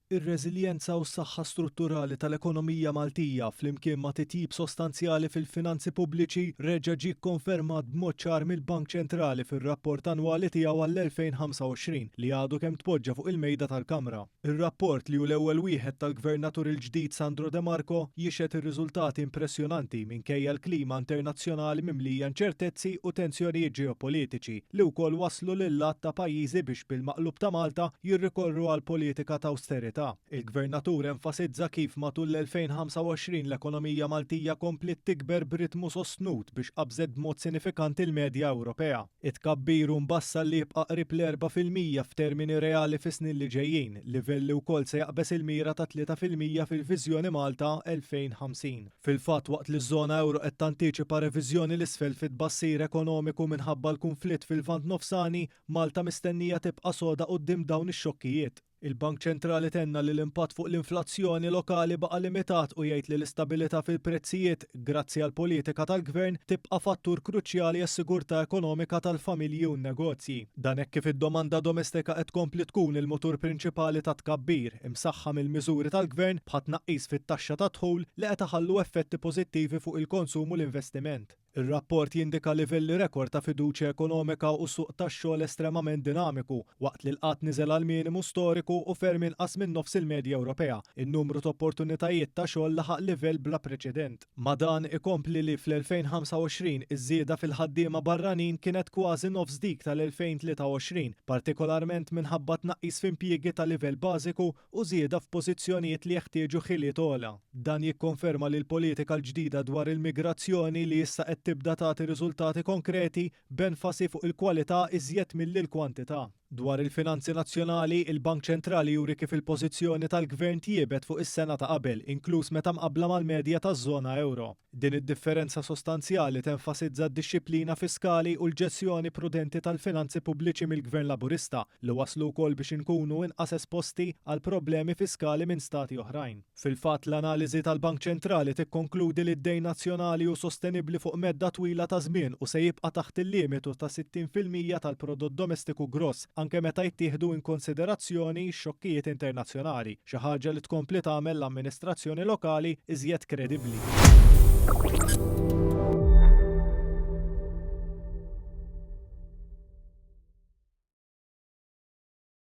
Ir-reżiljenza u s-saħħa strutturali tal-ekonomija Maltija flimkien ma' titjib sostanzjali fil-finanzi pubbliċi reġa' ġie kkonfermat b'mod ċar mill-Bank Ċentrali fir-rapport annwali tiegħu għall-2025 li għadu kemm tpoġġa fuq il-Mejda tal-Kamra. Ir-rapport, li hu l-ewwel wieħed tal-Gvernatur il-ġdid Sandro De Marco, jixhed ir-riżultati impressjonanti minkejja l-klima internazzjonali mimlija inċertezzi u tensjonijiet ġeopolitiċi li wkoll wasslu lil għadd ta' pajjiżi biex bil-maqlub ta' Malta jirrikorru għal politika ta' awsterità. Il-Gvernatur enfasizza kif matul l-2025 l-ekonomija Maltija kompliet tikber b'ritmu sostnut biex qabżet b'mod sinifikanti l-medja Ewropea. It-tkabbir hu mbassar li jibqa' qrib l-4% f'termini reali fis-snin li ġejjin, livell li wkoll se jaqbeż il-mira ta' 3% fil-Viżjoni Malta 2050. Fil-fatt, waqt li ż-żona ewro qed tantiċipa reviżjoni 'l isfel fit-tbassir ekonomiku minħabba l-kunflitt fil-Lvant Nofsani, Malta mistennija tibqa' soda quddiem dawn ix-xokkijiet. Il-Bank Ċentrali tenna li l-impatt fuq l-inflazzjoni lokali baqa' limitat u jgħid li l-istabilità fil-prezzijiet, grazzi għall-politika tal-Gvern, tibqa' fattur kruċjali għas-sigurtà ekonomika tal-familji u n-negozji. Dan hekk kif id-domanda domestika qed tkompli tkun il-mutur prinċipali tat-tkabbir, imsaħħa mill-miżuri tal-Gvern bħat-tnaqqis fit-taxxa tad-dħul li qed iħallu effetti pożittivi fuq il-konsum u l-investiment. Ir-rapport jindika livelli rekord ta' fiduċja ekonomika u suq tax-xogħol estremament dinamiku, waqt li l-qgħad niżel għal minimu storiku u ferm inqas minn nofs il-medja Ewropea. In-numru ta' opportunitajiet ta' xogħol laħaq livell bla preċedent. Ma' dan, ikompli li fl-2025 iż-żieda fil-ħaddiema barranin kienet kważi nofs dik tal-2023, partikolarment minħabba tnaqqis f'impjiegi ta' livell bażiku u żieda f'pożizzjonijiet li jeħtieġu ħiliet ogħla. Dan jikkonferma li l-politika l-ġdida dwar il-migrazzjoni li issa qed tibda tagħti riżultati konkreti, b'enfasi fuq il-kwalità iżjed milli l-kwantità. Dwar il-finanzi nazzjonali, il-Bank Ċentrali juri kif il-pożizzjoni tal-Gvern tjiebet fuq is-sena ta' qabel, inkluż meta mqabbla mal-medja taż-żona ewro. Din id-differenza sostanzjali tenfasizza d-dixxiplina fiskali u l-ġestjoni prudenti tal-finanzi pubbliċi mill-Gvern Laburista, li wasslu wkoll biex inkunu inqas esposti għal problemi fiskali minn stati oħrajn. Fil-fatt, l-analiżi tal-Bank Ċentrali tikkonkludi li d-dejn nazzjonali hu sostenibbli fuq medda twila ta' żmien u se jibqa' taħt il-limitu ta' 60% tal-prodott domestiku gross anke meta jittieħdu inkonsiderazzjoni x-xokkijiet internazzjonali, xi ħaġa li tkompli tagħmel l-amministrazzjoni lokali iżjed kredibbli.